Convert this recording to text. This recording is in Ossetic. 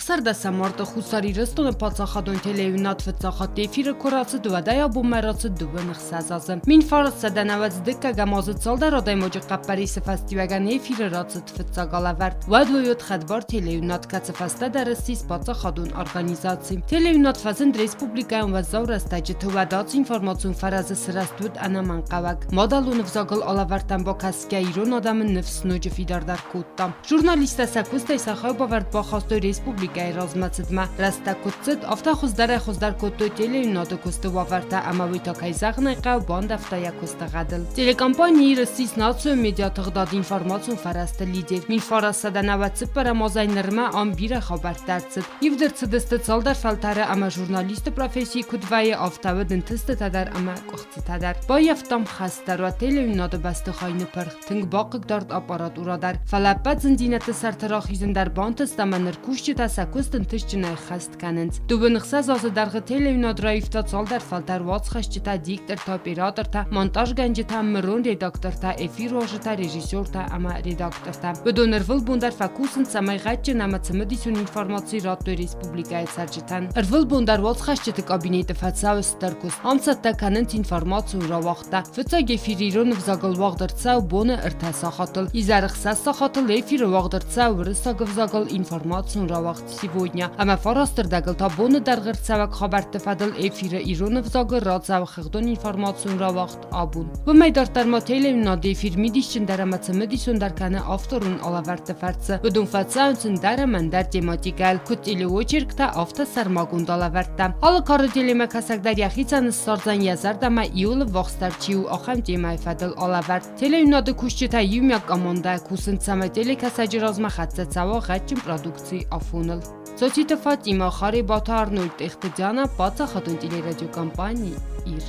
16 марты Хуссар Ирыстоны паддзахадон телеуынынад фыццаг хатт эфиры куы рацыд, уӕдӕй абонмӕ рацыд 26 азы. 1990 азы цалдӕр адӕймаджы хъӕппӕрисы фӕстиуӕгӕн эфиры рацыд фыццаг алӕвӕрд. Уӕд уый уыд хӕдбар телеуынынад, кӕцы фӕстӕдӕр ссис паддзахадон организаци. Телеуынынад фӕзынд республикӕйӕн уӕззау рӕстӕджыты, уӕд ацы информацион фӕрӕзы сырӕзт уыд ӕнӕмӕнгхъӕуӕг. Мадӕлон ӕвзагыл алӕвӕрдтӕм бакӕсгӕ ирон адӕмы ныфс ноджы фидардӕр кодта. Журналисттӕ сӕ куыстӕй сӕ хайбавӕрд бахастой республикӕйы размӕцыдмӕ. Рӕстӕг куыд цыд, афтӕ хуыздӕрӕй-хуыздӕр кодтой телеуынынады куысты уавӕртӕ ӕмӕ уый та, кӕй зӕгъын ӕй хъӕуы, бандӕвта йӕ куысты гъӕдыл. Телекомпани Ир ссис национ медиатыгъдад информацион фӕрӕзты лидер. 1994 азӕй нырмӕ ам бирӕ хабӕрттӕ ӕрцыд. Ивд ӕрцыдысты цалдӕр фӕлтӕры ӕмӕ журналисты професси куыд вӕййы, афтӕ уыд ӕнтыстытӕ дӕр ӕмӕ къуыхцытӕ дӕр. Баййӕфтам хӕст дӕр, уӕд телеуынынады бӕстыхай ныппырх. Тынг бахъыгдард аппаратурӕ дӕр, фӕлӕ ӕппӕт зындзинӕдты сӕрты рахизын дӕр бантыст ӕмӕ ныр кусджытӕ сӕ куыст ӕнтыстджынӕй хӕст кӕнынц. 26 азы дӕргъы телеуынад раивта цалдӕр фӕлтӕр уацхӕсджытӕ, диктортӕ, оператортӕ, монтажгӕнджытӕ, мырон редактортӕ, эфируазджытӕ, режиссертӕ ӕмӕ редактортӕ. Уыдон ӕрвылбон дӕр фӕкусынц, цӕмӕй гъӕдджын ӕмӕ цымыдисон информаци радтой республикӕйы цӕрджытӕн. Ӕрвылбон дӕр уацхӕсджыты кабинеты фӕцӕуы стыр куыст. Ам цӕттӕ кӕнынц информацион рауагъд. загъта. Фыццаг эфир ирон ӕвзагыл уагъд ӕрцӕуы боны ӕртӕ сахатыл. Изӕры ӕхсӕз сахатыл эфиры уагъд ӕрцӕуы уырыссаг ӕвзагыл информацион рауагъд «Сегодня». Ӕмӕ фарастырдӕгыл та боны дӕргъы ӕрцӕуӕг хабӕртты фӕдыл эфиры ирон ӕвзагы рацӕуы хыгъдон информацион рауагъд «Абон». Уымӕй дарддӕр ма телеуынынады эфир мидисджындӕр ӕмӕ цымыдисондӕр кӕны авторон алӕвӕрдты фӕрцы. Уыдон фӕцӕуынц ӕндӕр ӕмӕ ӕндӕр тематикӕйыл, куыд телеочерктӕ, афтӕ сӕрмагонд алӕвӕрдтӕ. Алы кары телемӕкӕсӕг дӕр йӕхицӕн ссардзӕн йӕ зӕрдӕмӕ иуыл ӕввахсдӕр чи у, ахӕм темӕйы фӕдыл алӕвӕрд. Телеуынады кусджытӕ иумиаг командӕйӕ кусынц, цӕмӕй телекӕсӕджы размӕ хӕццӕ цӕуа гъӕдджын продукци афоныл. Цоциты Фатимӕ, Харебаты Арнольд, Тъехты Диана, паддзахадон телерадиокомпани «Ир».